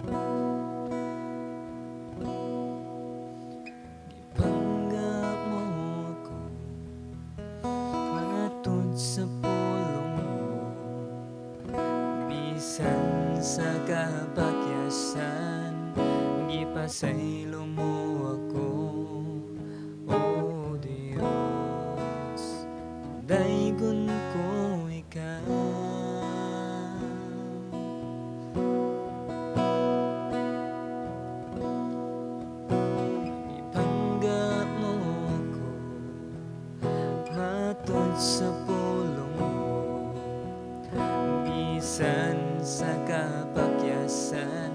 Gipangga mo ako matod sa pulong mo, bisan sa kapakyasan, gipasaylo mo ako, O Dios. Daygon ko ikaw. Ipangga mo ako matod sa pulong mo, bisan sa kapakyasan,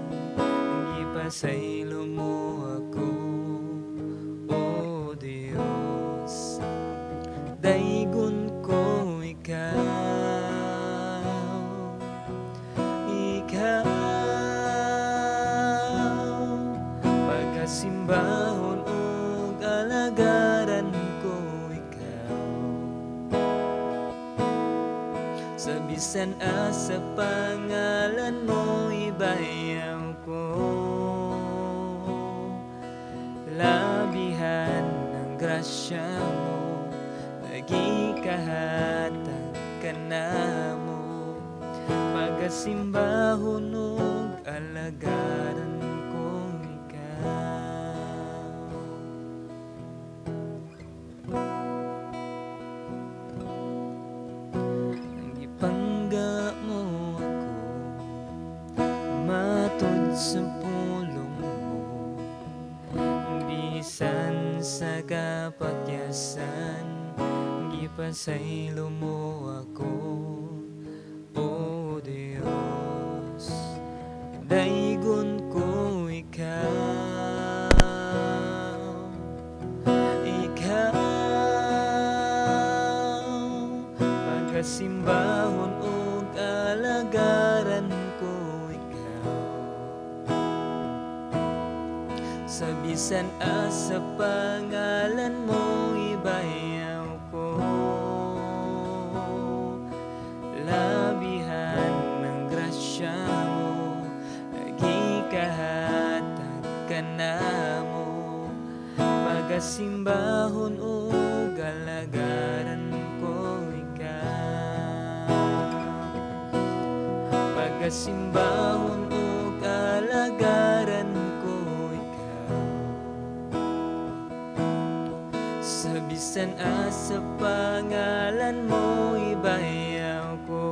gipasaylo mo ako, O Dios. Daygon ko ikaw, ikaw. Pagkasimbahon ug alagaran ko ikaw, sa bisan asa pangalan mo ibayaw ko. Labihan ng grasya mo, nagikahatag ka na mo. Pagkasimbahon ug alagaran ko ikaw. Gipangga mo ako matod sa pulong mo, bisan sa kapakyasan, gipasaylo mo ako, O Dios. Daygon ko ikaw, ikaw. Pagkasimbahon ug alagaran ko ikaw, sa bisan asa pangalan mo ibayaw ko. Labihan ng grasya mo, nagikahatag ka na mo. Pagkasimbahon ug alagaran ko ikaw. Pagkasimbahon ug alagaran ko ikaw, sa bisan asa pangalan mo ibayaw ko.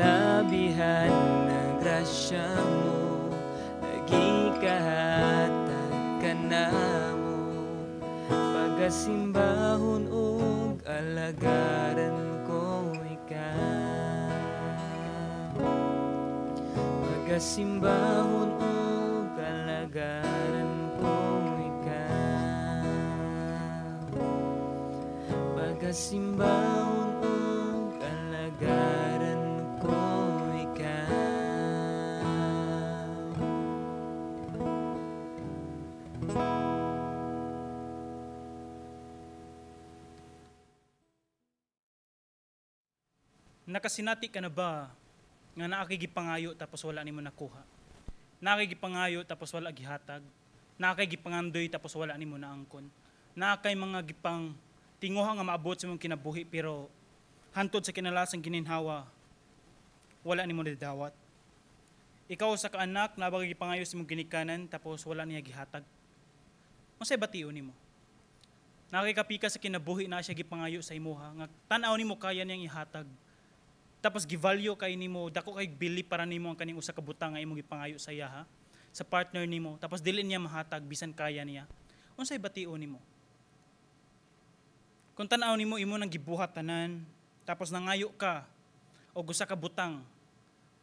Labihan ng grasya mo, nagikahatag ka na mo. Pagkasimbahon ug alagaran ko ikaw. Pagkasimbahon ug alagaran ko ikaw. Pagkasimbahon ug alagaran ko ikaw. Nakasinati ka na ba nga naa kay gipangayo tapos wala nimo nakuha? Naa kay gipangayo tapos wala gihatag? Naa kay gipangandoy tapos wala nimo naangkon? Naa kay mga gipang tinguha nga maabot sa imong kinabuhi pero hantod sa kinalasang gininhawa wala nimo nadawat? Ikaw sa kaanak, naa ba kay gipangayo sa imong ginikanan tapos wala niya gihatag? Unsay bation nimo? Naa kay kapika sa kinabuhi na siya gipangayo sa imuha nga tan-aw nimo kaya niyang ihatag. Tapos gi-value kay nimo, dako kay bili para nimo ang kaning usa ka butang nga imong gipangayo sa iya, ha? Sa partner nimo, tapos dili niya mahatag bisan kaya niya. Unsay bation nimo? Kung tan-aw nimo imo nang gibuhat tanan, tapos nangayo ka og usa ka butang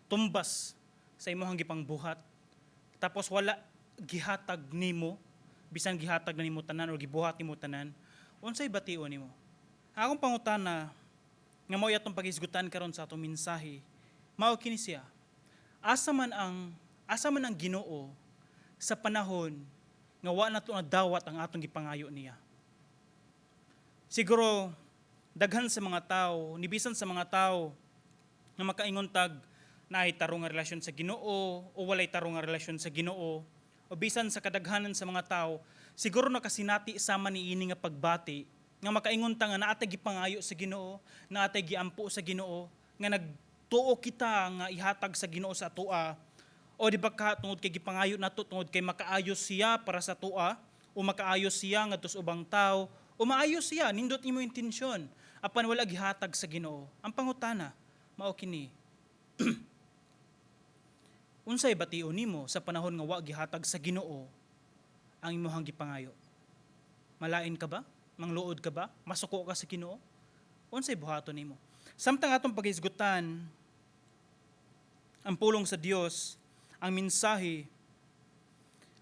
tumbas sa imong gipangbuhat, tapos wala gihatag nimo, bisan gihatag na nimo tanan or gibuhat nimo tanan, unsay bation nimo? Akong pangutana nga mao atong paghisgutan karon sa atong mensahe, mao kini siya. Asa man ang Ginoo sa panahon nga wa nato nadawat ang atong gipangayo niya? Siguro daghan sa mga tao, nibisan sa mga tao nga makaingon tag Naay tarong nga relasyon sa Ginoo o walay tarong nga relasyon sa Ginoo, o bisan sa kadaghanan sa mga tao, siguro nakasinati sama niini nga pagbati nga makaingon ta nga naa tay gipangayo sa Ginoo, naa tay giampo sa Ginoo, nga nagtuo kita nga ihatag sa Ginoo sa atoa, o di ba ka tungod kay gipangayo nato tungod kay makaayo siya para sa atoa o makaayo siya ngadto sa ubang tao o maayo siya, nindot imo intensyon, apan wala gihatag sa Ginoo. Ang pangutana mao kini: unsay bation nimo sa panahon nga wa gihatag sa Ginoo ang imong gipangayo? Malain ka ba? Mangluod ka ba? Masuko ka sa Ginoo? Unsay buhaton nimo? Samtang atong paghisgutan ang pulong sa Dios, ang mensahe,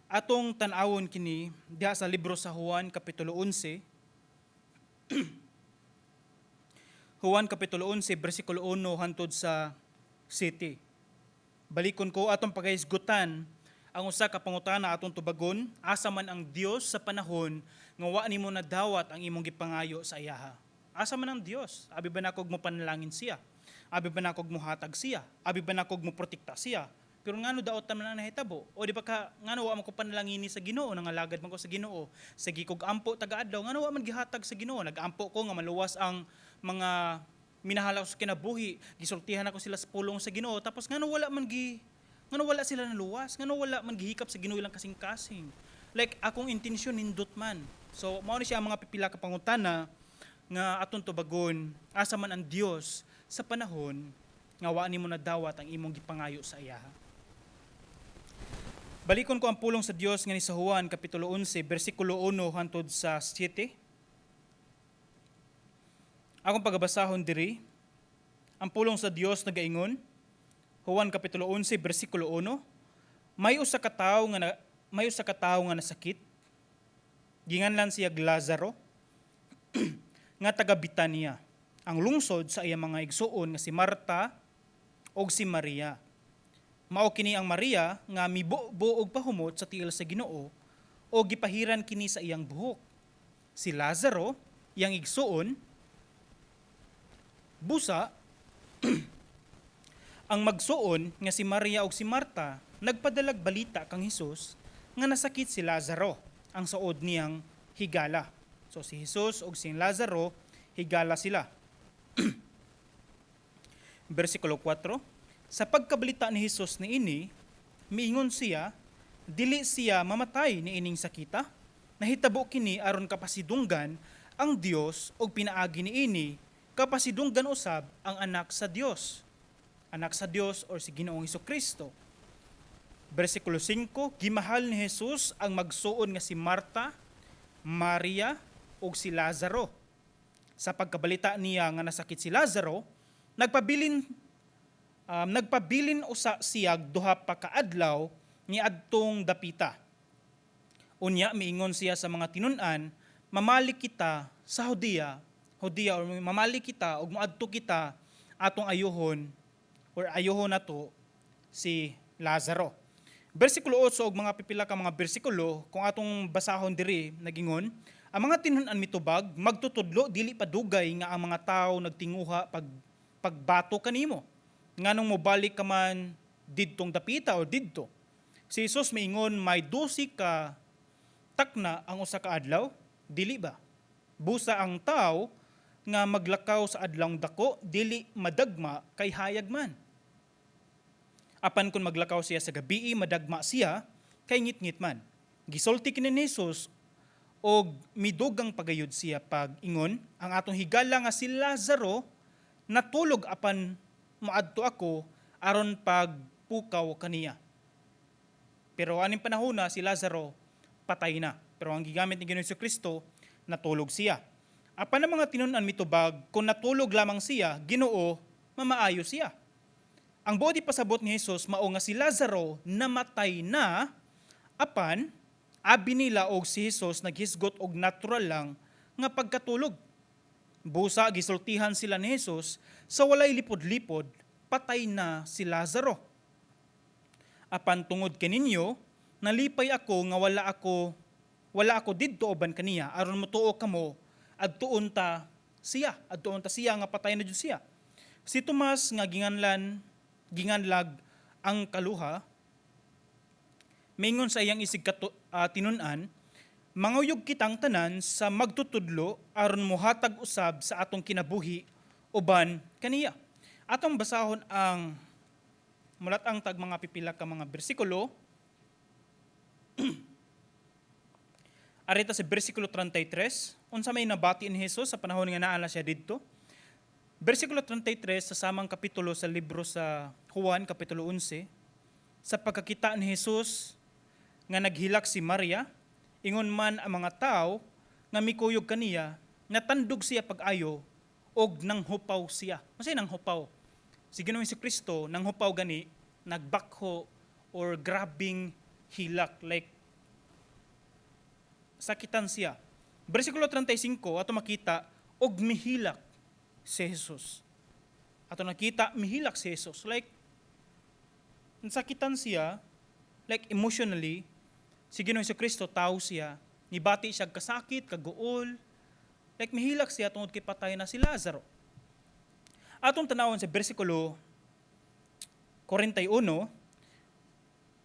atong tan-awon kini diha sa libro sa Juan kapitulo 11. Juan kapitulo 11 bersikulo 1 hantod sa 7. Balikon ko, atong paghisgutan ang usa ka pangutana atong tubagon: asa man ang Dios sa panahon nga wa nimo nadawat ang imong gipangayo sa iyaha? Asa man ang Dios? Abi ba nakog mo panalangin siya? Abi ba nakog mo hatag siya? Abi ba nakog mo protekta siya? Pero ngano daot man ang nahitabo? O di ba ka ngano wa man ko panalangini sa Ginoo, nangalagad man ko sa Ginoo? Sige kog ampo taga-adlaw, ngano wa man gihatag sa Ginoo? Nagampo ko nga maluwas ang mga minahal ako sa kinabuhi, gisultihan ako sila sa pulong sa Ginoo, tapos ngano wala sila naluwas? Ngano wala man gihikap sa Ginoo ilang kasing-kasing? Like, akong intensyon nindot man. So mao ni siya ang mga pipila ka pangutana nga atong tubagon: asa man ang Dios sa panahon nga wa nimo nadawat ang imong gipangayo sa iyaha? Balikon ko ang pulong sa Dios nga ni sa Juan kapitulo 11 bersikulo 1 hantod sa 7. Akong pagabasahon diri, ang pulong sa Dios nagaingon, Juan kapitulo 11 bersikulo 1: May usa ka tawo nga nasakit, ginganlan siya Lazaro, nga taga Bitania, ang lungsod sa iyang mga igsuon nga si Marta ug si Maria. Mao kini ang Maria nga mibubo og pahumot sa tiil sa Ginoo o gipahiran kini sa iyang buhok. Si Lazaro, iyang igsuon, busa ang magsuon nga si Maria ug si Marta nagpadalag balita kang Hesus nga nasakit si Lazaro, ang saod niyang higala. So si Jesus ug si Lazaro, higala sila. Versikulo 4: Sa pagkabalita ni Jesus niini, miingon siya, "Dili siya mamatay niining sakita. Nahitabo kini aron kapasidunggan ang Dios ug pinaagi niini kapasidunggan usab ang anak sa Dios." Anak sa Dios or si Ginoong Kristo. Versikulo 5: Gimahal ni Jesus ang magsuon nga si Marta, Maria ug si Lazaro. Sa pagkabalita niya nga nasakit si Lazaro, nagpabilin usa siyag duha pa ka adlaw ni adtong dapita. Unya miingon siya sa mga tinun-an, "Mamalik kita sa Judea," Judea or mamalik kita ug moadto kita atong ayuhon or ayuhon nato si Lazaro. Versikulo 8 ug mga pipila ka mga bersikulo kung atong basahon diri, nagingon ang mga tinun-an mitubag, "Magtutudlo, dili pa dugay nga ang mga tao nagtinguha pagbato kanimo. Nganong mobalik ka man didtong dapita o didto?" Si Jesus miingon, "May 12 ka takna ang usa ka adlaw, dili ba? Busa ang tao nga maglakaw sa adlawng dako dili madagma kay hayag man. Apan kung maglakaw siya sa gabii, madagma siya kay ngitngit man." Gisulti kini ni Jesus og midugang pagayod siya pag-ingon, "Ang atong higala nga si Lazaro natulog, apan moadto ako aron pagpukaw kaniya. Pero aning panahon na si Lazaro patay na. Pero ang gigamit ni Ginoong Kristo, natulog siya. Apan ang mga tinun-an mitubag, "Kung natulog lamang siya, Ginoo, mamaayo siya." Ang buot ipasabot ni Jesus mao nga si Lazaro namatay na, apan abi nila og si Jesus naghisgot og natural lang nga pagkatulog. Busa gisultihan sila ni Jesus sa walay lipod-lipod, "Patay na si Lazaro. Apan tungod kaninyo, nalipay ako nga wala ako didto uban kaniya aron motuo kamo. Adtuon ta siya nga patay na jud siya." Si Tomas nga ginganlan Ginganlag ang kaluha, mingon sa iyang isig tinun-an, "Manguyog kitang tanan sa magtutudlo aron mohatag usab sa atong kinabuhi uban kaniya." Atong basahon ang mulat ang tag mga pipila ka mga bersikulo. Arita sa bersikulo 33, unsa may nabati ni Jesus sa panahon nga naa na siya didto. Bersikulo 33 sa samang kapitulo sa libro sa Juan, kapitulo 11, sa pagkakita ni Jesus nga naghilak si Maria, ingon man ang mga tao nga mikuyog kaniya, natandog siya pag-ayo og nanghupaw siya. Masay nanghupaw? Si Ginoong Kristo nanghupaw gani, nagbakho or grabing hilak, like sakitan siya. Bersikulo 35, ato makita og mihilak si Jesus. Ato nakita mihilak si Jesus. Like sakitan siya, like emotionally, si Ginoong Kristo, tao siya, nibati siya kasakit, kaguol, like mihilak siya tungod kay patay na si Lazaro. Atong tanawon sa bersikulo 41,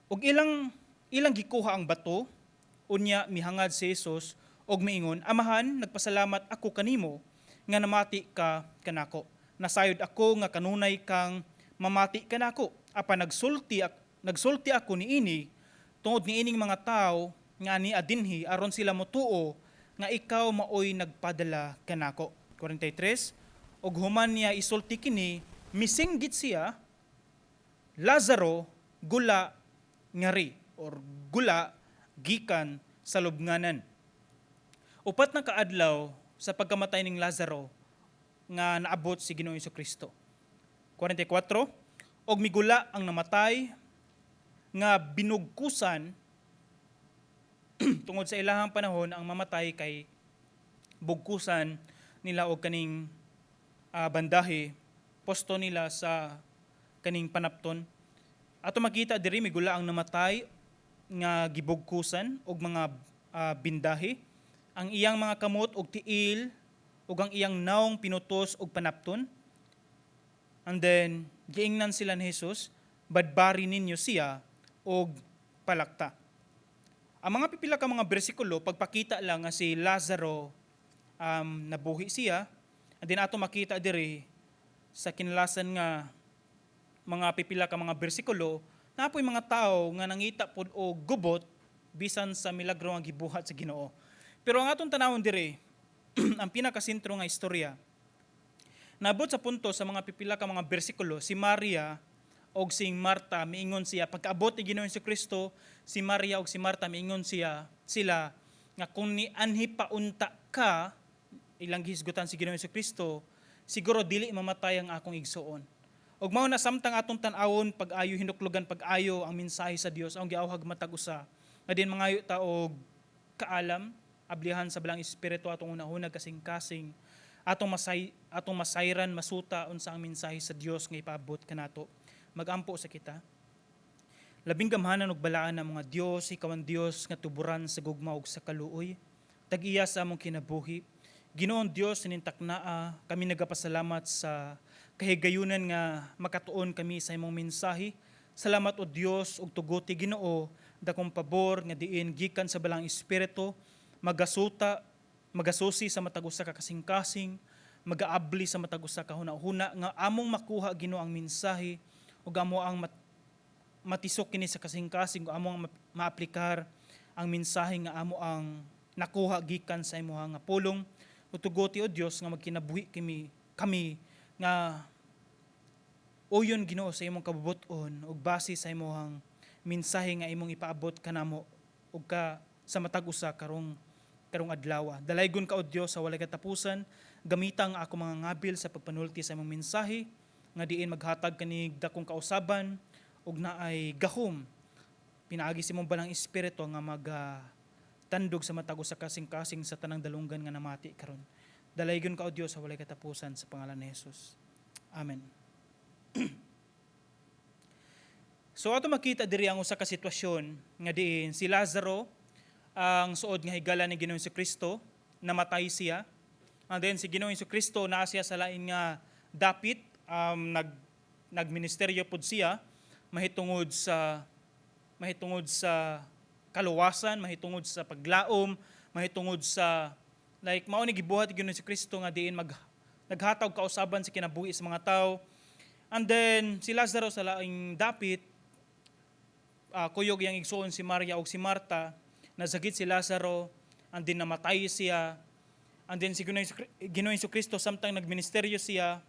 ug ilang ilang gikuha ang bato, unya mihangad si Jesus og miingon, "Amahan, nagpasalamat ako kanimo nga namati ka kanako. Nasayod ako nga kanunay kang mamati kanako. Apan nagsulti ako niini tungod niining mga tawo nga ania dinhi aron sila motuo nga ikaw maoy nagpadala kanako." 43, ug human niya isulti kini, misinggit siya, "Lazaro, gula ngari," or gula gikan sa lubnganan. 4 na kaadlaw sa pagkamatay ning Lazaro nga naabot si Ginoong Kristo. 44, og migula ang namatay nga binugkusan, tungod sa ilahang panahon ang mamatay kay bugkusan nila og kaning bandahe, posto nila sa kaning panapton. Ato makita diri, migula ang namatay nga gibugkusan og mga bindahe, ang iyang mga kamot og tiil ug ang iyang nawong pinutos og panapton. And then giingnan sila ni Jesus, "Badbari ninyo siya og palakta." Ang mga pipila ka mga bersikulo, pagpakita lang nga si Lazaro nabuhi siya. And then ato makita diri sa kinalasan nga mga pipila ka mga bersikulo, napoy mga tao nga nangita pod og gubot bisan sa milagro nga gibuhat sa Ginoo. Pero ang atong tanawon diri, ang pinakasentro nga istorya, nabot sa punto sa mga pipila ka mga bersikulo, si Maria og si Marta miingon siya, pagkaabot ni Ginoong Kristo, si Maria og si Marta miingon siya sila nga kung nianhi pa unta ka, ilang gihisgutan si Ginoong Kristo, siguro dili mamatay ang akong igsuon. Ug mao na samtang atong tan-awon pag-ayo, hinuklugan pag-ayo ang mensahe sa Dios, ang giawhag matag usa nga din mangayo ta og kaalam, ablihan sa Balaang Espiritu atong hunahuna, kasing-kasing, atong masayran, masuta unsa ang mensahe sa Dios nga ipaabot kanato. Magampo sa kita. Labing gamhanan ug balaan na mga Dios, ikaw ang Dios nga tuburan sa gugma ug sa kaluoy. Tag-iya sa among kinabuhi. Ginoong Dios, sinintaknaa, kami nagapasalamat sa kahigayunan nga makatuon kami sa imong mensahe. Salamat, o Dios, ug tuguti, Ginoo, dakong pabor nga diin gikan sa Balaang Espiritu magasuta, magasusi sa matag usa ka kasing-kasing, magaabli sa matag usa ka huna-huna nga among makuha, Ginoo, ang mensahe ug amo ang matisok kini sa kasing-kasing ug amo ang maaplikar ang mensahe nga amo ang nakuha gikan sa imuha nga pulong. Tuguti, o Dios, nga magkinabuhi kami nga uyon, Ginoo, sa imong kabubut-on ug base sa imong mensahe nga imong ipaabot kanamo ug ka sa matag usa karong adlaw. Dalaygon ka, o Dios, sa walay katapusan. Gamita ang ako mga ngabil sa pagpanulti sa imong mensahe nga diin maghatag kanig dakong kausaban ug naay gahom pinaagi sa imong Balaang Espiritu nga mag tandog sa matag usa kasing-kasing sa tanang dalunggan nga namati karon. Dalaygon ka, o Dios, sa walay katapusan, sa pangalan ni Jesus. Amen. So ato makita diri ang usa ka sitwasyon nga diin si Lazaro, ang suod nga higala ni Ginoong Kristo, namatay siya. And then si Ginoong Kristo naa siya sa lain nga dapit, nag nagministeryo pud siya mahitungod sa kaluwasan, mahitungod sa paglaom, mahitungod sa like mao ni gibuhat ni Ginoong Kristo nga diin naghatag kausaban sa kinabuhi sa mga tao. And then si Lazaro sa laing dapit, kuyog iyang igsuon si Maria ug si Marta, nasakit si Lazaro, and then namatay siya. And then si Ginoong Kristo, samtang nagministeryo siya,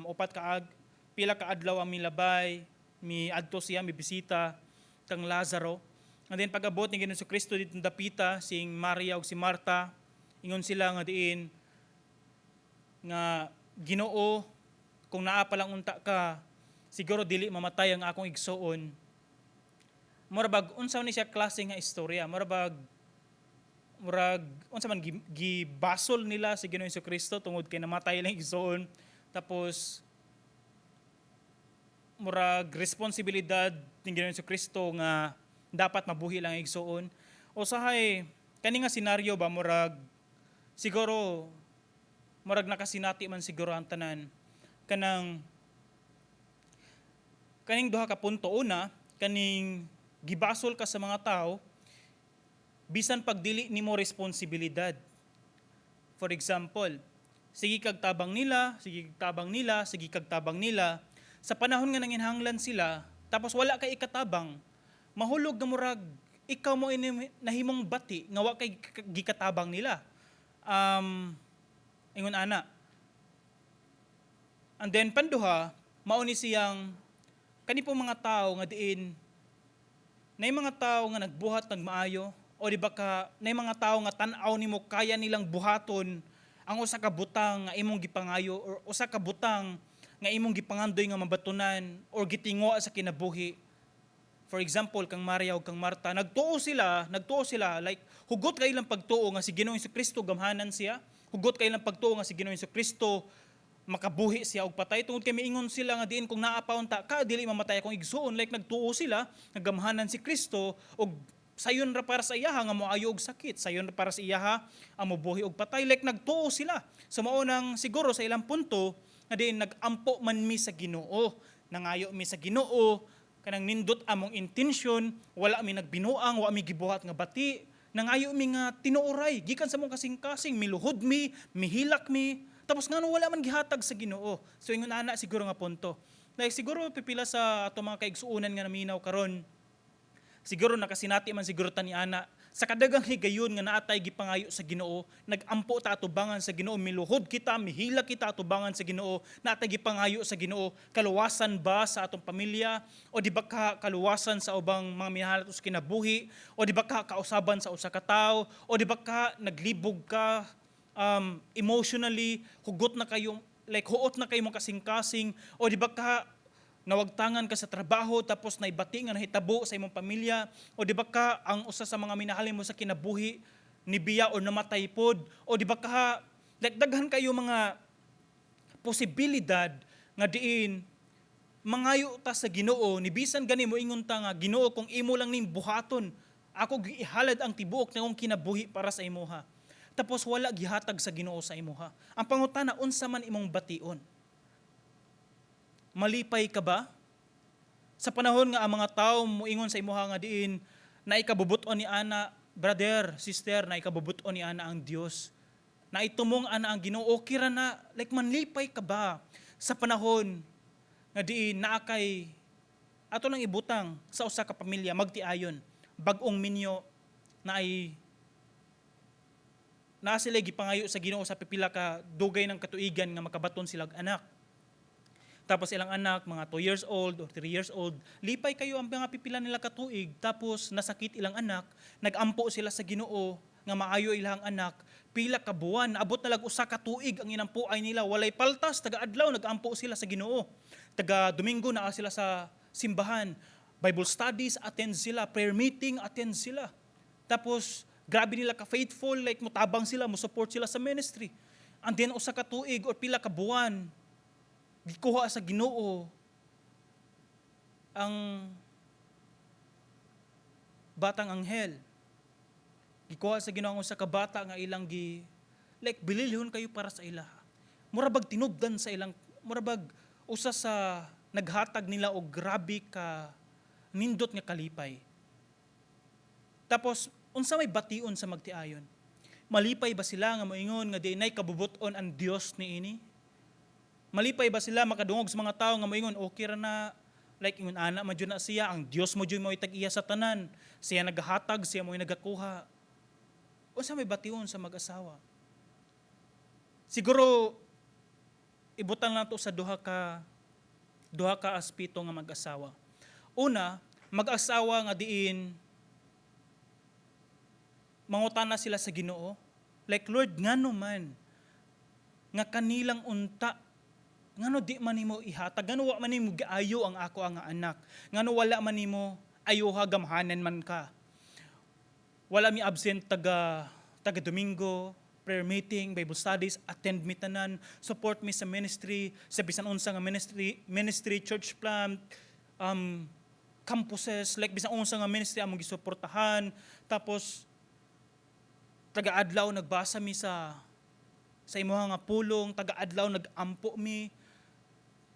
upat ka ag pila ka adlaw ang milabay, miadto siya, mibisita kang Lazaro. And then pag-abot ni Ginoong Kristo dito dapita sing Maria ug si Marta, ingon sila nga diin nga, "Ginoo, kung naa pa lang unta ka, siguro dili mamatay ang akong igsuon." Mura bag unsa ni siya klase nga istorya? Mura bag murag unsa man gibasol nila si Ginoong Kristo tungod kay namatay lang igsuon. Tapos murag responsibilidad ni Ginoong Kristo nga dapat mabuhi lang ang igsuon. Usahay kani nga senaryo ba, murag siguro murag nakasinati man siguro ang tanan kanang kaning duha ka punto. Una, kaning gibasol ka sa mga tao bisan pag dili nimo responsibilidad. For example, sige kag tabang nila, sige kag tabang nila, sige kag tabang nila sa panahon nga nanginhanglan sila, tapos wala kay ikatabang, mahulog nga murag ikaw mo ini nahimong bati nga wa kay gikatabang nila. Ingon ana. And then panduha, mao ni siyang kani po mga tao nga diin nay mga tao nga nagbuhat nagmaayo o di ba ka nay mga tao nga tan-aw nimo kaya nilang buhaton ang usa ka butang nga imong gipangayo or usa ka butang nga imong gipangandoy nga mabatunan or gitingo sa kinabuhi. For example, kang Maria ug kang Marta, nagtuo sila, nagtuo sila, like hugot kay ilang pagtuo nga si Ginoong Kristo gamhanan siya, hugot kay ilang pagtuo nga si Ginoong Kristo makabuhi siya og patay, tungod kay miingon sila nga diin, "Kung naa pa unta ka, dili mamatay akong igsuon." Like nagtuo sila nga gamhanan si Kristo og sayon ra para sa iyaha nga moayo og sakit, sayon ra para sa iyaha ang mobuhi og patay. Like nagtuo sila. So mao nang siguro sa ilang punto nga diin nag-ampo man mi sa Ginoo, nangayo mi sa Ginoo, kanang nindot among intensyon, wala mi nagbinuang, wa mi gibuhat nga bati, nangayo mi nga tinuoray gikan sa among kasing-kasing, miluhod mi, mihilak mi, tapos ngano wala man gihatag sa Ginoo? So ingon ana siguro nga punto. Like siguro pipila sa ato mga kaigsuonan nga naminaw karon, siguro nakasinati man siguro ta ni ana sa kadagang higayon nga naatay gipangayo sa Ginoo, nagampo ta atubangan sa Ginoo, miluhod kita, mihilak kita atubangan sa Ginoo, naatay gipangayo sa Ginoo, kaluwasan ba sa atong pamilya o di ba ka kaluwasan sa ubang mga minahal sa kinabuhi o di ba ka kausaban sa usa ka tawo o di ba ka naglibog ka emotionally, hugot na kayo, like huot na kayo mong kasing-kasing, o di ba ka nawagtangan ka sa trabaho tapos naibati nga nahitabo sa imong pamilya, o di ba ka ang usa sa mga minahal mo sa kinabuhi nibiya o namatay pod, o di ba ka like daghan kayo mga posibilidad nga diin mangayo ta sa Ginoo, ni bisan gani mo ingon ta nga, "Ginoo, kung imo lang ning buhaton, ako gihalad ang tibuok nakong kinabuhi para sa imuha," tapos wala gihatag sa Ginoo sa imuha. Ang pangutana, unsa man imong bation? Malipay ka ba sa panahon nga ang mga tao moingon sa imuha nga diin na ikabubut-on ni ana, brother, sister, na ikabubut-on ni ana ang Dios, na itumong ana ang Ginoo, okay ra na? Like manlipay ka ba sa panahon nga diin naa kay, ato lang ibutang sa usa ka pamilya, magtiayon, bag-ong minyo, na ay naa sila gipangayo sa Ginoo sa pipila ka dugay ng katuigan nga makabaton sila og anak? Tapos ilang anak mga 2 years old or 3 years old, lipay kayo ang mga pipila nila katuig, tapos nasakit ilang anak, nagampo sila sa Ginoo nga maayo ilang anak, pila ka buwan, abot na lag usa ka tuig ang inampuay nila, walay paltas, taga adlaw nagampo sila sa Ginoo. Taga Domingo naa sila sa simbahan, Bible studies attend sila, prayer meeting attend sila. Tapos grabe nila ka faithful, like mutabang sila, mo support sila sa ministry. And then usa ka tuig or pila ka buwan, gikuha sa Ginoo ang batang anghel. Gikuha sa Ginoo ang usa ka bata nga ilang gi like bililhon kayo para sa ila. Mura bag tinubdan sa ilang, mura bag usa sa Naghatag nila og grabe ka nindot nga kalipay. Tapos unsa may bation sa magtiayon? Malipay ba sila nga moingon nga di nay kabubut-on ang Dios niini? Malipay ba sila makadungog sa mga tao nga moingon, "Okay ra na, like ingon ana man jud na siya, ang Dios mo jud mo tag-iya sa tanan, siya nagahatag, siya mo nagakuha"? Unsa may bation sa mag-asawa? Siguro ibutang nato sa duha ka aspeto nga mag-asawa. Una, mag-asawa nga diin mangutana sila sa Ginoo. Like, "Lord, ngano man nga kanilang unta, ngano di man nimo ihatag, ngano wa man nimo giayo ang ako ang anak, ngano wala man nimo ayuha, gamhanan man ka? Wala mi absent taga taga Domingo, prayer meeting, Bible studies, attend mi tanan, support mi sa ministry, sa bisan unsa nga ministry, church plant, campuses, like bisan unsa nga ministry among gisuportahan. Tapos taga-adlaw nagbasa mi sa imuha nga pulong, taga-adlaw nag-ampo mi.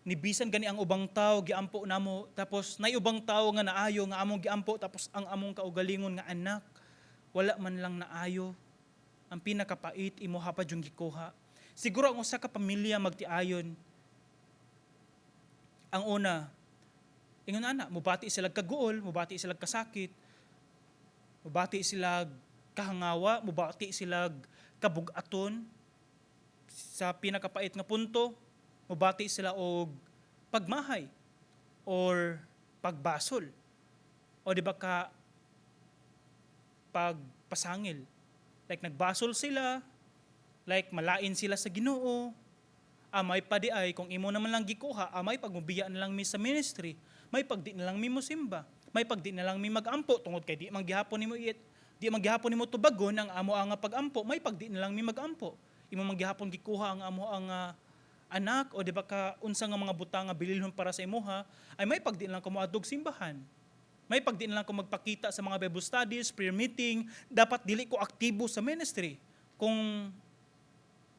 Nibisan gani ang ubang tao, giampo namo. Tapos nay ubang tao nga naayo nga among giampo, tapos ang among kaugalingon nga anak wala man lang naayo. Ang pinakapait, imuha pa yung gikuha." Siguro ang usa ka pamilya magtiayon, ang una, ingon ana, mubati sila kaguol, mubati sila kasakit, mubati sila kahangawa, mubati sila kabugaton sa pinakapait nga punto, mubati sila og pagmahay or pagbasol. O di ba ka pagpasangil. Like nagbasol sila, like malain sila sa Ginoo. Amay pa di ay kung imo naman lang gikuha, amay pag mubiya na lang mi sa ministry, may pagdi na lang mi mo simba, may pagdi na lang mi magampo tungod kay di man gihapon nimo tubagon ang amo ang pagampo, may pagdi na lang mi magampo. Imo man gihapon gikuha ang amo ang anak o di ba ka unsa nga mga butang nga bililhon para sa imuha, ay may pagdi na lang ko moadtog simbahan. May pagdi na lang ko magpakita sa mga Bible studies, prayer meeting, dapat dili ko aktibo sa ministry. Kung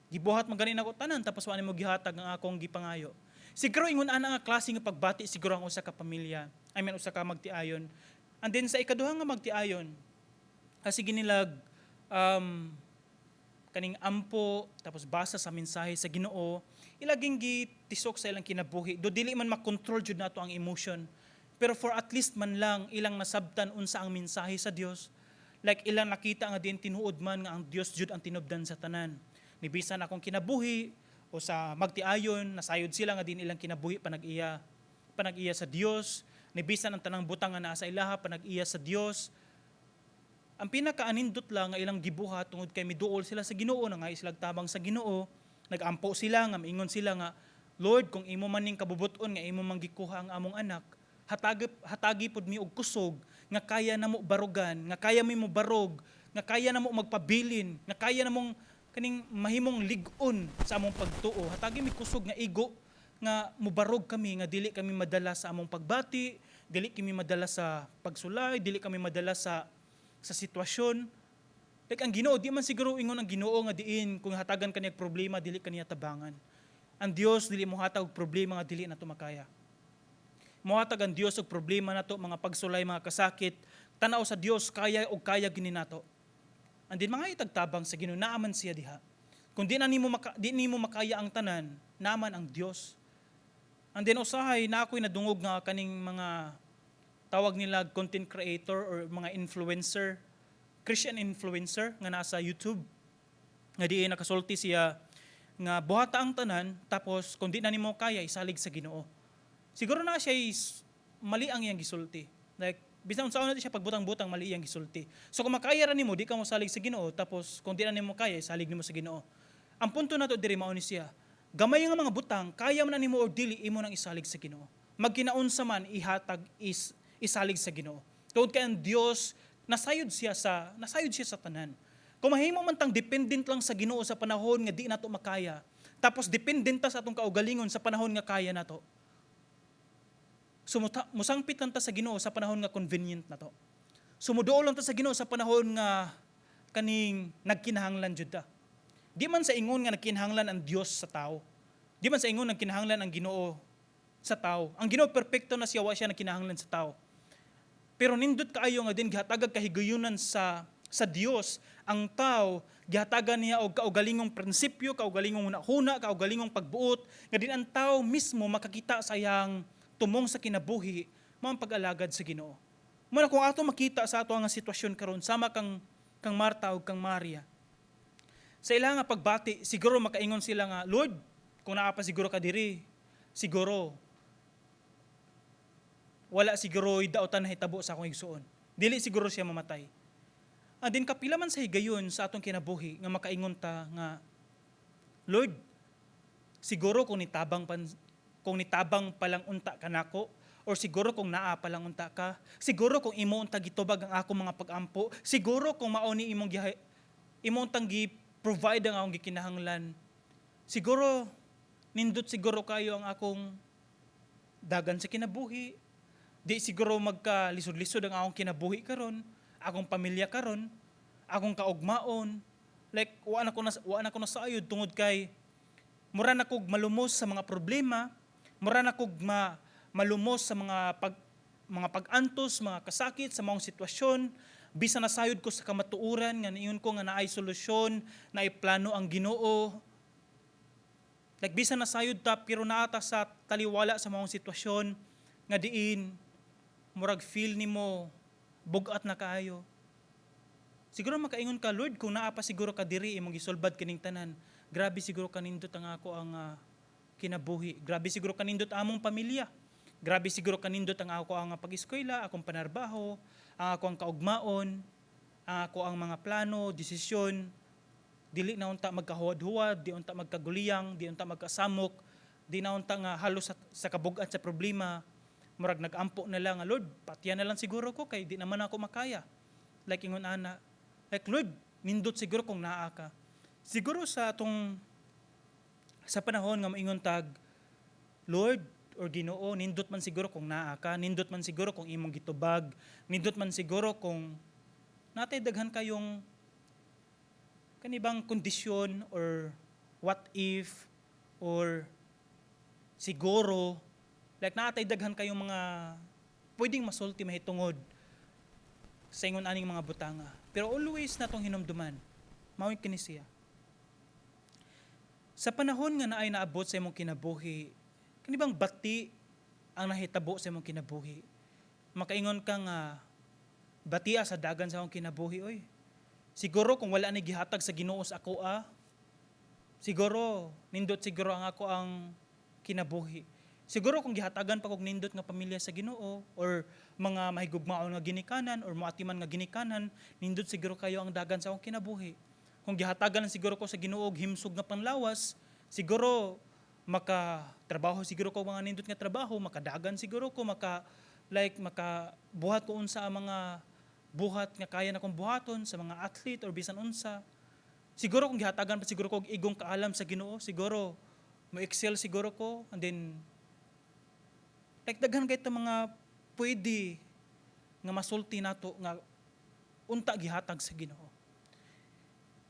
gibuhat man gani nako tanan, tapos wa nimo gihatag ang akong gipangayo." Siguro ingon ana nga klase nga pagbati siguro ang usa ka pamilya. I mean, usa ka magtiayon. And then sa ikaduha nga magtiayon, kasi ginilag kaning ampo tapos basa sa mensahe sa Ginoo, ilaging gitisok sa ilang kinabuhi. Do dili man makontrol jud nato ang emotion, pero for at least man lang ilang nasabtan unsa ang mensahe sa Dios. Like ilang nakita nga din tinuod man nga ang Dios jud ang tinubdan sa tanan. Ni bisan akong kinabuhi o sa magtiayon, nasayod sila nga din ilang kinabuhi panag-iya sa Dios. Ni bisan ang tanang butang nga naa sa ilaha, panag-iya sa Dios. Ang pinakaanindot lang nga ilang gibuhat tungod kay miduol sila sa Ginoo, na nga sila tabang sa Ginoo, nagampo sila nga maingon sila nga, "Lord, kung imo man ning kabubut-on nga imo man gikuha ang among anak, hatagi pod mi og kusog nga kaya namo barugan, nga kaya mi mo barog, nga kaya namo magpabilin, nga kaya namong kaning mahimong lig-on sa among pagtuo. Hatagi mi kusog nga igo nga mubarog kami, nga dili kami madala sa among pagbati, dili kami madala sa pagsulay, dili kami madala sa sitwasyon." Like ang Ginoo, di man siguro ingon ang Ginoo nga diin kung hatagan kaniya problema, dili kaniya tabangan. Ang Dios dili mo hatag og problema nga dili nato makaya. Mohatag ang Dios og problema nato, mga pagsulay, mga kasakit. Tanaw sa Dios, kaya og kaya gini nato. And din mga itagtabang sa Ginoo, naaman siya diha. Kung di nimo makaya ang tanan, naaman ang Dios. And then usahay na ako'y nadungog nga kaning mga tawag nila content creator or mga influencer, Christian influencer nga nasa YouTube, nga di nakasulti siya nga buhata ang tanan, tapos kung di na nimo kaya, isalig sa Ginoo. Siguro na siya is mali ang iyang gisulti. Like bisan unsaon na siya pagbutang-butang, mali iyang gisulti. So kung makaya ra nimo, di ka mo salig sa Ginoo, tapos kung di na nimo kaya, isalig nimo sa Ginoo. Ang punto nato diri mao ni siya. Gamay nga mga butang, kaya man na nimo or dili, imo nang isalig sa Ginoo. Magkinaunsa man, ihatag is isalig sa Ginoo. Tungod kay ang Dios nasayod siya sa tanan. Kung mahimo man tang dependent lang sa Ginoo sa panahon nga di nato makaya, tapos dependent ta sa atong kaugalingon sa panahon nga kaya nato. Musangpit lang ta sa Ginoo sa panahon nga convenient nato. Sumuduol lang ta sa Ginoo sa panahon nga kaning nagkinahanglan jud ta. Di man sa ingon nga nagkinahanglan ang Dios sa tao. Di man sa ingon nagkinahanglan ang Ginoo sa tao. sa tao. Ang Ginoo, perpekto na siya, wa siya nagkinahanglan sa tao. Pero nindot kaayo nga din gihatagag kahigayunan sa Dios ang tao, gihatagan niya og kaugalingong prinsipyo, kaugalingong hunahuna, kaugalingong pagbuot, nga din ang tao mismo makakita sa iyang tumong sa kinabuhi, mao ang pag-alagad sa Ginoo. Mao na kung ato makita sa ato ang sitwasyon karon, sama kang Marta ug kang Maria. Sa ilang nga pagbati, siguro makaingon sila nga, "Lord, kung naa pa siguro ka diri, siguro wala siguro dautan na hitabo sa akong igsuon. Dili siguro siya mamatay." And then kapila man sa higayon sa atong kinabuhi nga makaingon ta nga, "Lord, siguro kung nitabang pa lang unta kanako, or siguro kung naa pa lang unta ka, siguro kung imo unta gitubag ang akong mga pagampo, siguro kung mao ni imo untang gi-provide ang akong gikinahanglan, siguro nindot siguro kayo ang akong dagan sa kinabuhi. Di siguro magka lisod-lisod ang akong kinabuhi karon, akong pamilya karon, akong kaugmaon. Like wa na ko nasayod tungod kay mura na kog malumos sa mga problema, mura na kog malumos sa mga pag-antos, mga kasakit, sa mga sitwasyon, bisan nasayod ko sa kamatuoran nga niingon ko nga naay solusyon, naay plano ang Ginoo. Like bisan nasayod ta, pero naa ta sa taliwala sa mga sitwasyon nga diin murag feel nimo bugat na kaayo. Siguro makaingon ka, 'Lord, kung naa pa siguro ka diri, imong gisulbad kining tanan. Grabe siguro kanindot ang ako ang kinabuhi. Grabe siguro kanindot among pamilya. Grabe siguro kanindot ang ako ang pag-eskwela, akong panarbaho, ang ako ang kaugmaon, ang ako ang mga plano, desisyon. Dili na unta magkahuwad-huwad, di unta magkaguliyang, di unta magkasamok, di na unta nga halos sa kabugat sa problema, murag nagampo na lang nga, 'Lord, patya na lang siguro ko kay di naman ako makaya.' Like ingon ana. Like, 'Lord, nindot siguro kung naa ka.'" Siguro sa panahon nga maingon tag, "Lord or Ginoo, nindot man siguro kung naa ka, nindot man siguro kung imong gitubag, nindot man siguro kung natay," daghan kayong kanibang kondisyon or what if or siguro, like natay daghan kayong mga pwedeng masulti mahitungod sa ingon aning mga butanga. Pero always natong hinumduman, mao kini siya. Sa panahon nga naay naabot sa imong kinabuhi, kanibang bati ang nahitabo sa imong kinabuhi, makaingon ka nga, "Batia sa dagan sa akong kinabuhi oy. Siguro kung wala ni gihatag sa Ginoo sa ako ah, siguro nindot siguro ang ako ang kinabuhi. Siguro kung gihatagan pa kog nindot nga pamilya sa Ginoo or mga mahigugmaon nga ginikanan or moatiman nga ginikanan, nindot siguro kayo ang dagan sa akong kinabuhi. Kung gihatagan lang siguro ko sa Ginoo og himsog nga panlawas, siguro maka trabaho siguro ko mga nindot nga trabaho, makadagan siguro ko, maka like maka buhat ko unsa ang mga buhat nga kaya na kong buhaton sa mga athlete or bisan unsa. Siguro kung gihatagan pa siguro ko og igong kaalam sa Ginoo, siguro mo excel siguro ko." And then like daghan kay mga pwede nga masulti nato nga unta gihatag sa Ginoo.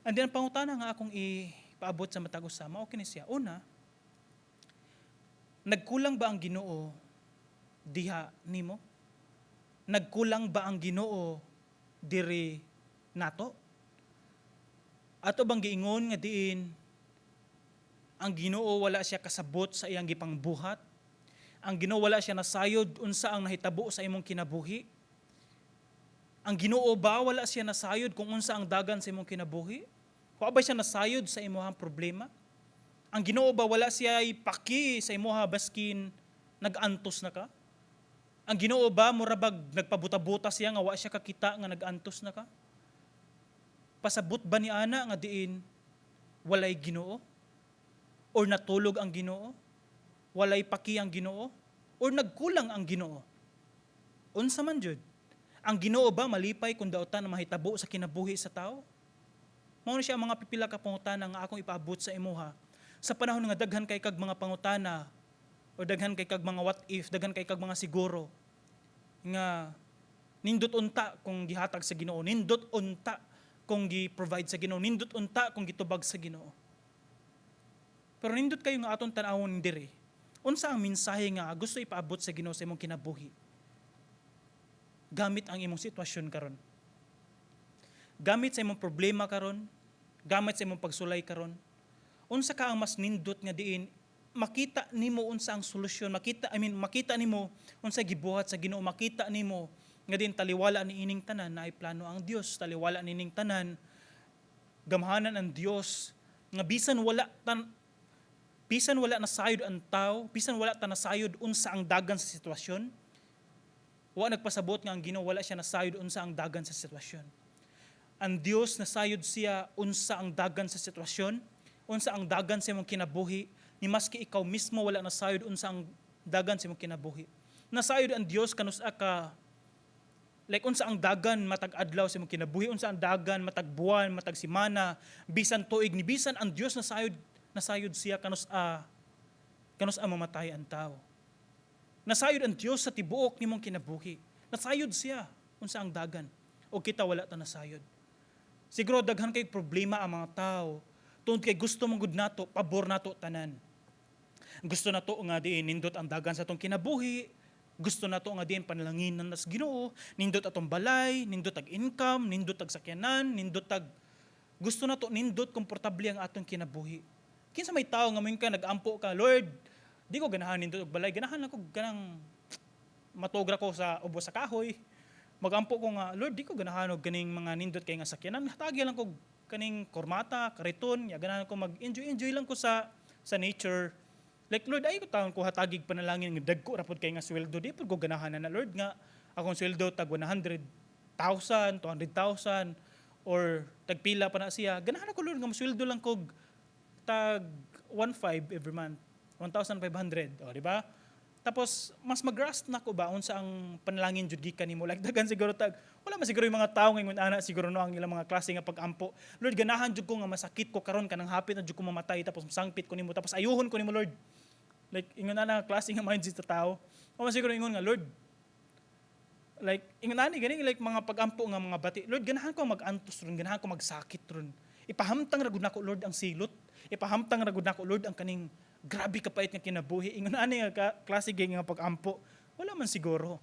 And then ang pangutana nga akong ipaabot sa matag usa, mao kini siya. Una, nagkulang ba ang Ginoo diha nimo? Nagkulang ba ang Ginoo diri nato? Ato bang giingon nga diin ang Ginoo wala siya kasabot sa iyang gipangbuhat? Ang Ginoo wala siya nasayod unsa ang nahitabo sa imong kinabuhi? Ang Ginoo ba wala siya nasayod kung unsa ang dagan sa imong kinabuhi? Wa ba siya nasayod sa imong problema? Ang Ginoo ba wala siya ipaki sa imuha baskin nag-antos na ka? Ang Ginoo ba murabag nagpabuta-buta siya nga wa siya kakita nga nag-antos na ka? Pasabot ba ni ana nga diin walay Ginoo? Or natulog ang Ginoo? Walay paki ang Ginoo? Or nagkulang ang Ginoo? Unsa man jud? Ang Ginoo ba malipay kung dautan na mahitabo sa kinabuhi sa tao? Mao na siya ang mga pipila ka pangutana nga akong ipaabot sa imuha. Sa panahon nga daghan kay kag mga pangutana o daghan kay kag mga what if, daghan kay kag mga siguro nga nindot unta kung gihatag sa Ginoo, nindot unta kung gi-provide sa Ginoo, nindot unta kung gitubag sa Ginoo. Pero nindot kayo nga atong tan-awon diri. Unsa ang mensahe nga gusto ipaabot sa Ginoo sa imong kinabuhi gamit ang imong sitwasyon karon? Gamit sa imong problema karon, gamit sa imong pagsulay karon, unsa ka ang mas nindot nga diin makita nimo unsa ang solusyon, makita, I mean, makita nimo unsa gibuhat sa Ginoo, makita nimo nga diin taliwala ni ining tanan naay plano ang Dios, taliwala nining tanan gamhanan ang Dios, nga bisan wala nasayod ang tao, bisan wala ta nasayod unsa ang dagan sa sitwasyon, wa nagpasabot nga ang Ginoo wala siya nasayod unsa ang dagan sa sitwasyon. Ang Dios, nasayod siya unsa ang dagan sa sitwasyon, unsa ang dagan sa imong kinabuhi, ni maski ikaw mismo wala nasayod unsa ang dagan sa imong kinabuhi. Nasayod ang Dios kanus-a ka, like, unsa ang dagan matag adlaw sa imong kinabuhi, unsa ang dagan matag buwan, matag semana, bisan tuig, ni bisan ang Dios nasayod siya kanus-a mamatay ang tao. Nasayod ang Dios sa tibuok nimong kinabuhi. Nasayod siya unsa ang dagan. O kita, wala ta nasayod. Siguro daghan kay problema ang mga tao tungod kay gusto man gud nato pabor nato tanan. Gusto nato nga diin nindot ang dagan sa atong kinabuhi, gusto nato nga diin panalangin nas Ginoo, nindot atong balay, nindot ag income, nindot ag sakyanan, nindot ag gusto nato nindot, komportable ang atong kinabuhi. Kinsa may tao nga moingon ka, nag-ampo ka, "Lord, di ko ganahan nindot og balay, ganahan ako ganang matugra ko sa ubos sa kahoy." Magampo ko nga, "Lord, di ko ganahan og ganing mga nindot kay nga sakyanan. Hatagi lang ko kaning kormata, kariton, ya ganahan ko mag-enjoy enjoy lang ko sa nature. Like, Lord, ay ko taon ko hatagig panalangin nga dagko ra pud kay nga sweldo. Di pud ko ganahan na, Lord, nga akong sweldo tag 100,000, 200,000 or tagpila pa na siya. Ganahan ako, Lord, nga masweldo lang kog tag 1.5 every month." 1,500, o di ba? Tapos mas mag-grasp na ko ba unsa ang panalangin jud gikan nimo. Like, daghan siguro tag wala man siguro yung mga tao ngayon ana siguro, no, ang ilang mga klase nga pag-ampo. "Lord, ganahan jud ko nga masakit ko karon kanang hapit na jud ko mamatay, tapos masangpit ko nimo, tapos ayuhon ko nimo, Lord." Like, ingon ana nga klase nga mindset sa tao. O man siguro ingon nga, "Lord," like ingon ani gani, like mga pag-ampo nga mga bati. "Lord, ganahan ko mag-antos ron, ganahan ko magsakit ron. Ipahamtang ra gud nako, Lord, ang silot. Ipahamtang ra gud nako, Lord, ang kaning grabe kapait nga kinabuhi." Ingon ani nga klase nga pag-ampo. Wala man siguro.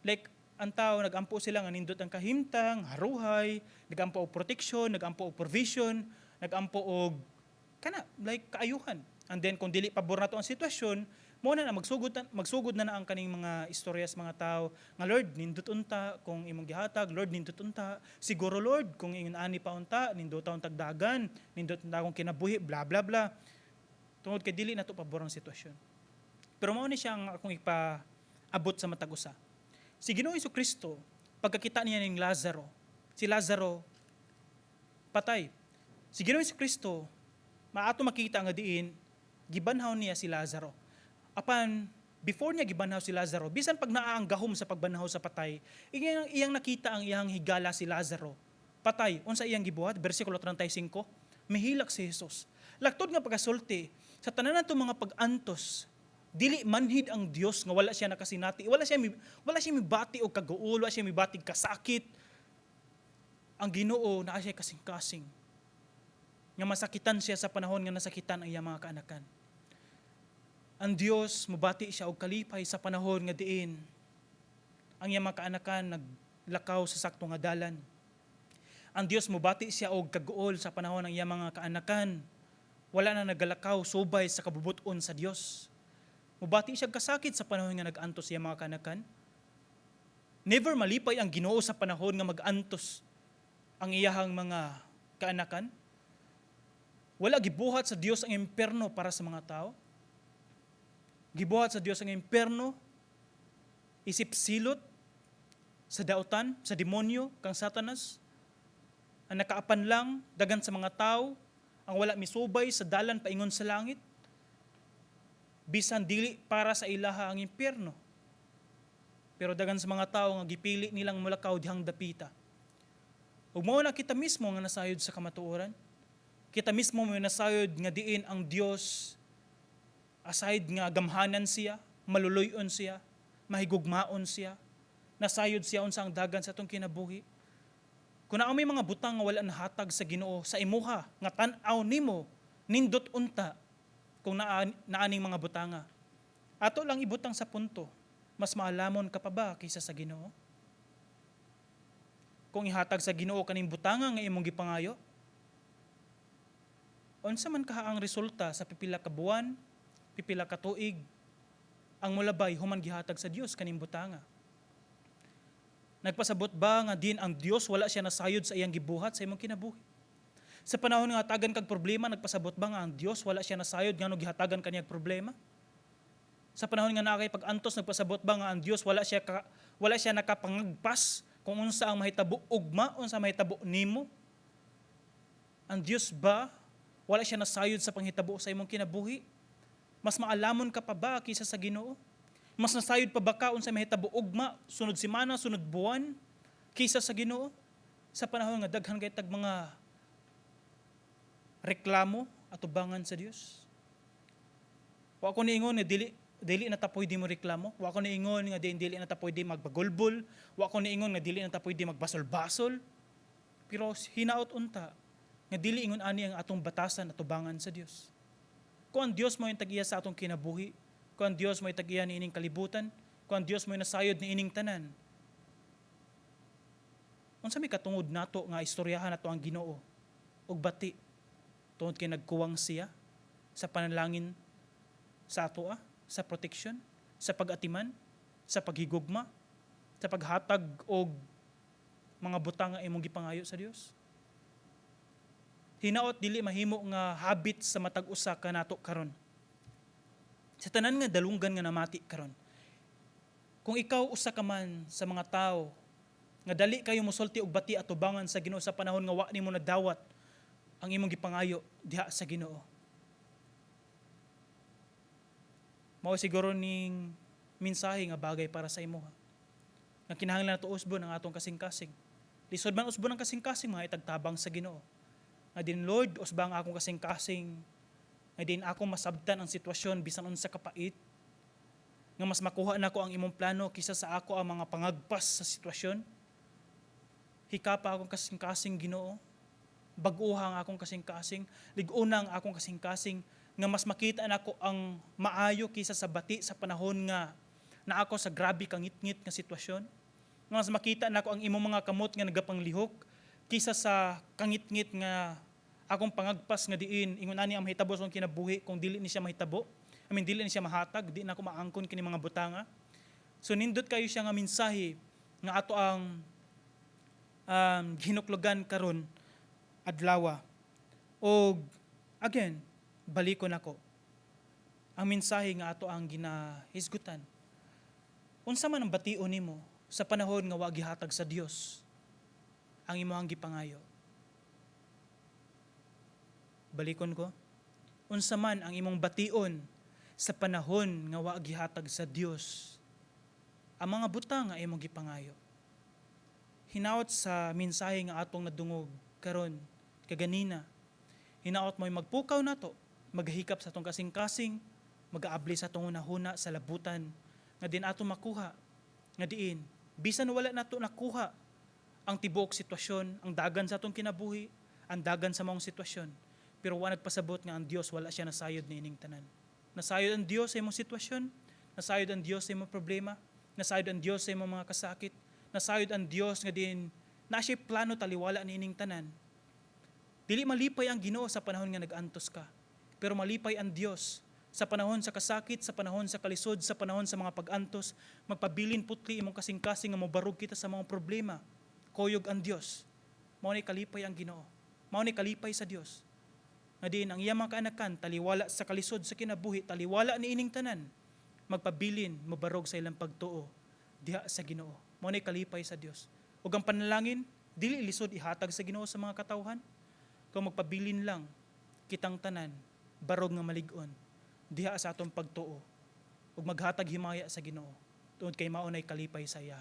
Like, ang tao nagampo sila nga nindot ang kahimtang, haruhay, nagampo og protection, nagampo og provision, nagampo og kana like kaayuhan. And then kung dili pabor nato ang sitwasyon, mo na na magsugod na ang kaning mga istorya sa mga tao nga, "Lord, nindot unta kung imong gihatag, Lord, nindot unta. Siguro, Lord, kung ingon ani pa unta, nindot ang tagdagan, nindot unta akong kinabuhi," bla bla bla. Tungod kay dili nato pabor ang sitwasyon. Pero mao ni siya ang akong ipaabot sa matag usa. Si Ginoo Kristo, pagkakita niya ning Lazaro, si Lazaro patay. Si Ginoo Kristo, maato makita nga diin gibanhaw niya si Lazaro. Apan before niya gibanhaw si Lazaro, bisan pag naa ang gahom sa pagbanhaw sa patay, iyang nakita ang iyang higala si Lazaro. Patay, unsa iyang gibuhat? Bersikulo 35, mihilak si Jesus. Laktod nga pagkasulti, sa tanan nato mga pag-antos, dili manhid ang Dios nga wala siya nakasinati, wala siya mibati og kaguol, wala siya mibati og kasakit. Ang Ginoo naa siya kasing-kasing nga masakitan siya sa panahon nga nasakitan ang iyang mga kaanakan. Ang Dios, mubati siya og kalipay sa panahon nga diin ang iyang mga kaanakan naglakaw sa sakto nga dalan. Ang Dios, mubati siya og kaguol sa panahon ng iyang mga kaanakan wala na nagalakaw subay sa kabubuton sa Dios. Mubati siya kasakit sa panahon nga nag-antos iyang mga kaanakan. Never malipay ang Ginoo sa panahon nga mag-antos ang iyahang mga kaanakan. Wala gibuhat sa Dios ang impierno para sa mga tao. Gibuhat sa Dios ang impierno isip silot sa dautan, sa demonyo, kang Satanas. Ang nakaapan lang, dagan sa mga tao, ang wala misubay sa dalan paingon sa langit. Bisan dili para sa ilaha ang impierno. Pero dagan sa mga tao nga gipili nilang mulakaw dihang dapita. Ug mao na kita mismo nga nasayod sa kamatuoran. Kita mismo mo nasayod nga diin ang Dios, aside nga gamhanan siya, maluluyon siya, mahigugmaon siya, nasayod siya unsa ang dagan sa atong kinabuhi. Kung naa may mga butang nga wala nahatag sa Ginoo sa imuha nga tan-aw nimo nindot unta kung naa naaning mga butanga. Ato lang ibutang sa punto, mas maalamon ka pa ba kaysa sa Ginoo? Kung ihatag sa Ginoo kaning butanga nga imong gipangayo, unsa man kaha ang resulta sa pipila ka buwan, pipila ka tuig, ang mulabay human gihatag sa Dios kaning butanga? Nagpasabot ba nga din ang Dios wala siya nasayod sa iyang gibuhat sa imong kinabuhi? Sa panahon nga hatagan kag problema, nagpasabot ba nga ang Dios wala siya nasayod ngano gihatagan kaniyag problema? Sa panahon nga naa kay pag-antos, nagpasabot ba nga ang Dios wala siya nakapangagpas kung unsa ang mahitabo ugma, unsa mahitabo nimo? Ang Dios ba wala siya nasayod sa panghitabo sa imong kinabuhi? Mas maalamon ka pa ba kaysa sa Ginoo? Mas nasayod pa ba ka unsa mahitabo ugma, sunod semana, sunod buwan, kaysa sa Ginoo? Sa panahon nga daghan kay tag mga reklamo atubangan sa Dios. Wa ko niingon nga dili dili na ta pwede mo reklamo. Wa ko niingon nga di, dili na ta pwede magbagulbol. Wa ko niingon nga dili na ta pwede magbasol-basol. Pero hinaot unta nga dili ingon ani ang atong batasan atubangan sa Dios. Kung ang Dios mo yung tag-iya sa atong kinabuhi, kung ang Dios mo yung tag-iya niining kalibutan, kung ang Dios mo yung nasayod niining tanan, unsa may katungod nato nga istoryahan nato ang Ginoo og bati tungod kay nagkuwang siya sa panalangin sa atoa, sa protection, sa pag-atiman, sa paghigugma, sa paghatag og mga butang nga imong gipangayo sa Dios? Hinaot dili mahimo nga habit sa matag usa kanato karon. Sa tanan nga dalunggan nga namati karon. Kung ikaw usa ka man sa mga tao nga dali kayo mosulti og bati atubangan sa Ginoo sa panahon nga wa nimo nadawat ang imong gipangayo diha sa Ginoo, mao siguro ning mensahe nga bagay para sa imuha. Nga kinahanglan nato usbon ang atong kasing-kasing. Lisod man usbon ang kasing-kasing, mga itagtabang sa Ginoo. Nga din, "Lord, usba ang akong kasing-kasing. Nga din ako masabtan ang sitwasyon bisan unsa kapait. Nga mas makuha nako ang imong plano kaysa sa ako ang mga pangagpas sa sitwasyon. Hikapa akong kasing-kasing, Ginoo. Bag-uha ang akong kasing-kasing, lig-una ang akong kasing-kasing nga mas makita nako ang maayo kaysa sa bati sa panahon nga na ako sa grabe kangitngit nga sitwasyon. Nga mas makita nako ang imong mga kamot nga nagapanglihok kaysa sa kangitngit nga akong pangagpas nga diin ingon ani ang mahitabo sa akong kinabuhi kung dili ni siya mahitabo. I mean, dili ni siya mahatag, di na ako maangkon kini mga butanga." So nindot kayo siya nga mensahe nga ato ang hinuklogan karon adlawa. Og again, balikon nako ang mensahe nga ato ang ginahisgutan. Unsa man ang bation nimo sa panahon nga wa gihatag sa Dios ang imong gipangayo? Balikon ko. Unsa man ang imong bation sa panahon nga wa gihatag sa Dios ang mga butang nga imong gipangayo? Hinaot sa mensahe nga atong nadungog karon kaganina, hinaot mo'y magpukaw nato, maghikap sa atong kasing-kasing, magaabli sa atong hunahuna sa labutan nga din ato makuha nga diin bisan wala nato nakuha ang tibuok sitwasyon, ang dagan sa atong kinabuhi, ang dagan sa maong sitwasyon, pero wa nagpasabot nga ang Dios wala siya nasayod niining tanan. Nasayod ang Dios sa imong sitwasyon, nasayod ang Dios sa imong problema, nasayod ang Dios sa imong mga kasakit, nasayod ang Dios nga din na siya plano taliwala niining tanan. Dili malipay ang Ginoo sa panahon nga nag-antos ka, pero malipay ang Dios sa panahon sa kasakit, sa panahon sa kalisod, sa panahon sa mga pag-antos, magpabilin putli imong kasing-kasing nga mobarog kita sa mga problema. Kuyog ang Dios. Mao ni kalipay ang Ginoo. Mao ni kalipay sa Dios. Nga diin ang iyang mga kaanakan taliwala sa kalisod sa kinabuhi, taliwala ni ining tanan, magpabilin mobarog sa ilang pagtuo diha sa Ginoo. Mao ni kalipay sa Dios. Ug ang panalangin dili lisod ihatag sa Ginoo sa mga katawhan. Kung magpabilin lang kitang tanan barog nga malig-on diha sa atong pagtuo ug maghatag himaya sa Ginoo tungod kay mao nay kalipay sa iya.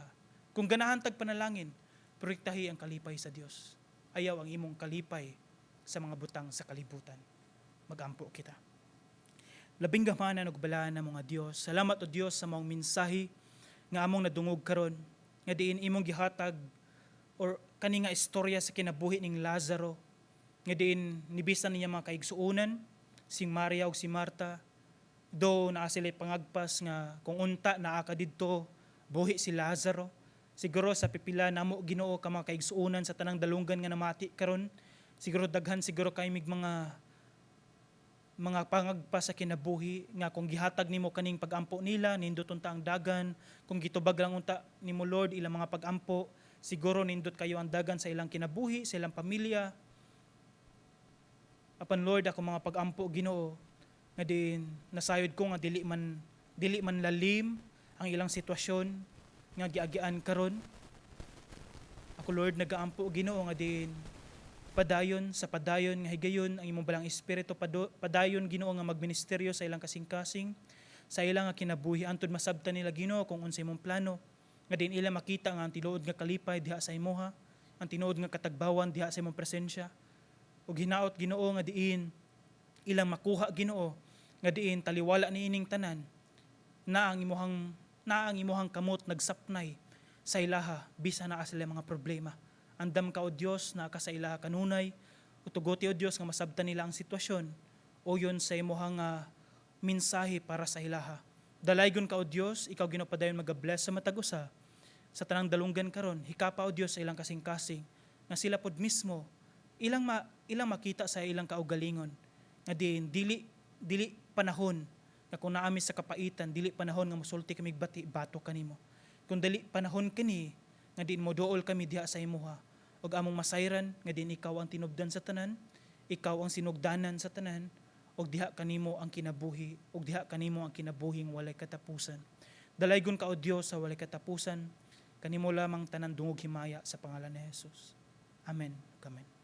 Kung ganahan tag panalangin, proyektahi ang kalipay sa Dios. Ayaw ang imong kalipay sa mga butang sa kalibutan. Magampo kita. Labing gamhanan ug balaan na mga Dios. Salamat, o Dios, sa maong mensahe nga among nadungog karon nga diin imong gihatag or kani nga istorya sa kinabuhi ning Lazaro nga diin nibisan niya mga kaigsuonan, si Maria ug si Marta. Do naa sila pangagpas nga kung unta naa ka didto, buhi si Lazaro. Siguro sa pipila namo, Ginoo, ka mga kaigsuonan sa tanang dalunggan nga namati karon, siguro daghan siguro kay mig mga pangagpas sa kinabuhi nga kung gihatag nimo kaning pagampo nila, nindot unta ang dagan. Kung gitubag lang unta nimo, Lord, ilang mga pagampo, siguro nindot kayo ang dagan sa ilang kinabuhi, sa ilang pamilya. Apan Lord, ako mga pagampo, Ginoo, nga din nasayod ko nga dili man lalim ang ilang sitwasyon nga giagian karon. Ako, Lord, nagaampo, Ginoo, nga din padayon sa padayon nga higayon ang imong Balaang Espiritu padayon, Ginoo, nga magministeryo sa ilang kasing-kasing, sa ilang nga kinabuhi, antud masabtan nila, Ginoo, kung unsa imong plano, nga din ila makita nga ang tinuod nga kalipay diha sa imoha, ang tinuod nga katagbawan diha sa imong presensya. Ug hinaot, Ginoo, nga diin ilang makuha, Ginoo, nga diin taliwala niining tanan na ang imuhang kamot nagsapnay sa ilaha bisan naa sila mga problema. Andam ka, O Dios, naa ka sa ilaha kanunay. Tuguti, O Dios, nga masabtan nila ang sitwasyon uyon sa imuhang mensahe para sa ilaha. Dalaygon ka, O Dios, ikaw, Ginoo, padayon magabless sa matag usa sa tanang dalunggan karon. Hikapa, O Dios, sa ilang kasing-kasing nga sila pod mismo ilang makita sa ilang kaugalingon nga din dili dili panahon nga kung naa mi sa kapaitan, dili panahon nga mosulti kami bati batok kanimo, kung dili panahon kini nga din moduol kami diha sa imuha ug among masayran nga din ikaw ang tinubdan sa tanan, ikaw ang sinugdanan sa tanan, ug diha kanimo ang kinabuhi, ug diha kanimo ang kinabuhing walay katapusan. Dalaygon ka, O Dios, sa walay katapusan. Kanimo lamang tanan dungog, himaya sa pangalan ni Jesus. Amen. Amen.